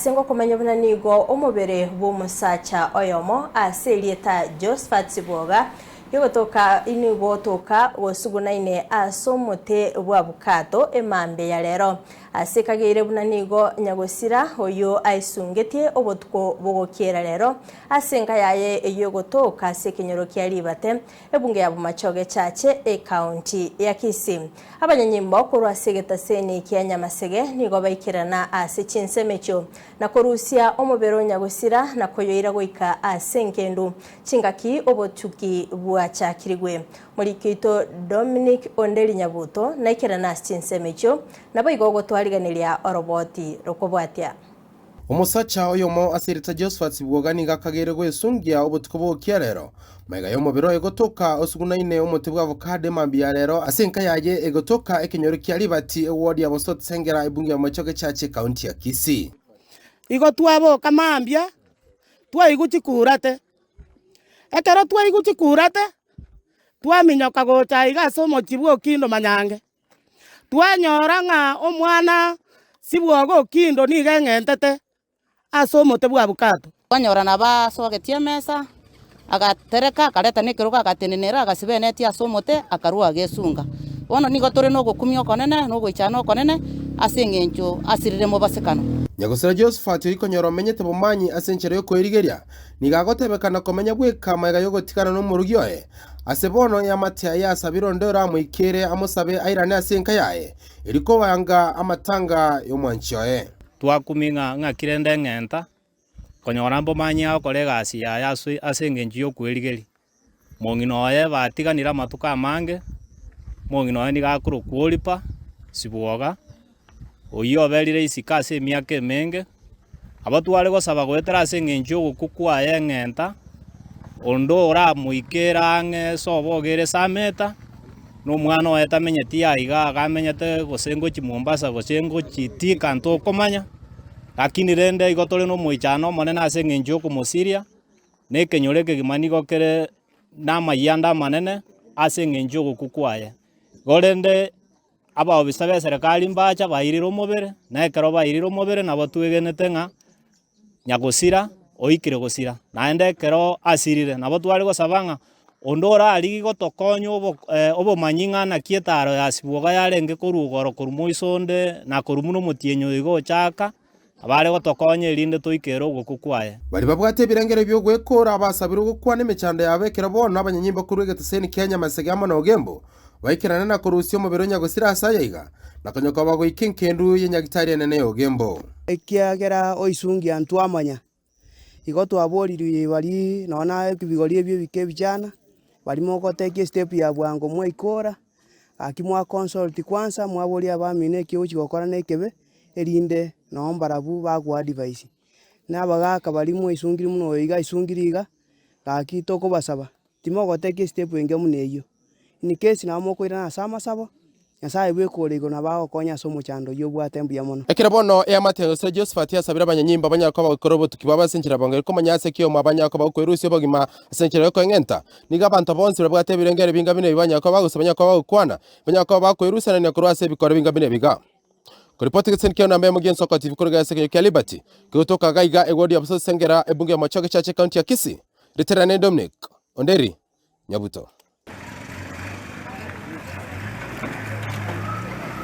Ase ngokomanya buna nigo omobere bw'omosacha oyomo ase erieta Josphat Sibwoga rigotoka nigo otoka gosugunaine ase omote bw'abukato emambia ya rero. Ase ekageire buna nigo nyagosira oyio aisungetie obotuko bogokiera rero ase enka yaye eyio egotoka ase ekenyoro kia Ribate Ebunge ya Bomachoge Chache, Ekaunti ya Kisii. Abanyanyimbo korwa ase egetaseni kia Nyamasege nigo baikerana ase chinsemo echio na korusia omobere o nyagosira na koyoira goika ase engendu chingaki obotuki bwachakirigwe. Moriki oito Dominic Onderi Nyabuto naikerana ase chinsemo echio naboigo gotwariganeria oroboti rokobwatia. Omosacha oyomo ase erieta Josphat Bwoga nigo akageire gwesungia obotuko bw'ogokia rero. Magega y'omobere oye gotoka osugunaine omote bw'avocado emambia ya rero ase enka yaye egotoka ekenyoro kia Ribati eward ya Bosot Sengera ebunge ya Bomachoge Church ekaunti ya Kisii. Igo twaboka mambia, twaigwa chikurate, ekero twaigwa chikurate, twaminyoka gocha iga ase omochie bwa Okindo Manyange. Twanyora ng'a omwana sibwogo Okindo nigo eng'entete ase omote bw'abukato. Twanyora nabo asogetie emesa, agatereka, akareta na ekerogo agatenenera, agasiba eneti ase omote, akarua agesunga. Bono nigo tore nogokumia okonene, na ogoichana okonene, ase eng'encho asirire mobasekano. Nyagosira Josephat oyio konyora omenyete bomanyi ase enchera y'okoerigeria, nigo agotebekana komenya bweka magega y'ogotigana nomorogi oye. Ase bono eamate yaye yasabire onde oramoikere amosabe airane ase enka yaye, erio kobanga amatanga y'omwanchi oye. Twakumia ng'a ng'aki rende eng'enta, konyora mbomanyie agokora egasi yaye ase ase eng'encho ya okwerigeria. Mong'ina oye batiganire amatuko amange, mong'ina oye nigo akorokwa Oripa Sibwoga, oyio oberire isiko ase emiaka emenge. Aba tware gosaba goetera ase eng'encho y'ogokwa kwaye eng'enta, onde oramoikere ang'e ase obogere Sameta, na omwana oye tamenyeti aiga iga amenyete gose ngochia Mombasa gose ngochia Thika ntokomanya, lakini rende igo tore na omoichano omonene ase eng'encho yokomosiria, na ekenyoro ekegima nigo kere na amayianda amanene ase eng'encho y'ogokwa kwaye. Igo rende. Abaofisa b'eserekari mbacha bairire omobere, na ekero bairire omobere nabo twegenete ng'a nyagosira oikire gosira. Naende ekero asirire nabo tware gosaba ng'a onde orarigie gotokonya obo obomanyi ng'a naki etaro ya sibwoga yarenge korwa igoro korwa moiso onde na korwa buna omotienyi oyo iga ochaka, abare gotokonya erinde toikere ogokwa kwaye. Baria babwate ebirengero bi'ogwekoora abasabirwe gokwana emechando yabo ekero bono abanyanyimbo korwa egeteseni kia Nyamasege amo na Ogembo baikerane na korusia omobere o nyagosira ase aya iga, na konya koba goika enkendu ye nyagitari enene ya Ogembo. Ekiagera oisungia ntwamanya, igo twaborirwe baria nonya na ebigori ebio ebike ebichana, baria mogotake estep ya bwango mwaikora, gaki mwa consult kwanza mwaboria abamino eki ogochi gokora na ekebe, erinde nonye mbarabwo bagoa advice. Na abagaka baria mwaisungire buna oyo iga aisungire iga, gaki tokobasaba, timogotake estep engiya buna eyio. In case nabo mokoirana ase amasabo, Nyasaye bweka ore igoro nabo agokonye ase omochando oyio obwate mbuya mono. Ekero bono eamate ya Nyasae Josephat yasabire abanyanyimbo banyare koba bagokora obotuki bwabo ase enchera bongeri komanya ase ki omo abanyare koba bakoerusia obogima ase enchera yokoeng'enta. Nigo abanto bonsi babwate ebirengero ebinga buna ebi banyare koba bagosaba banyare koba bagokwana, banyare koba bakoerusanania korwa ase ebikoro ebinga buna ebi iga. Koripoti gese nikio namba eyemo gi'ensoko TV koruga ase ekenyoro kia Liberty, kegotoka iga iga eward ya Busoso Sengera, ebunge ya Machoge Church ecounty ya Kisii. Riterane Dominic Onderi Nyabuto.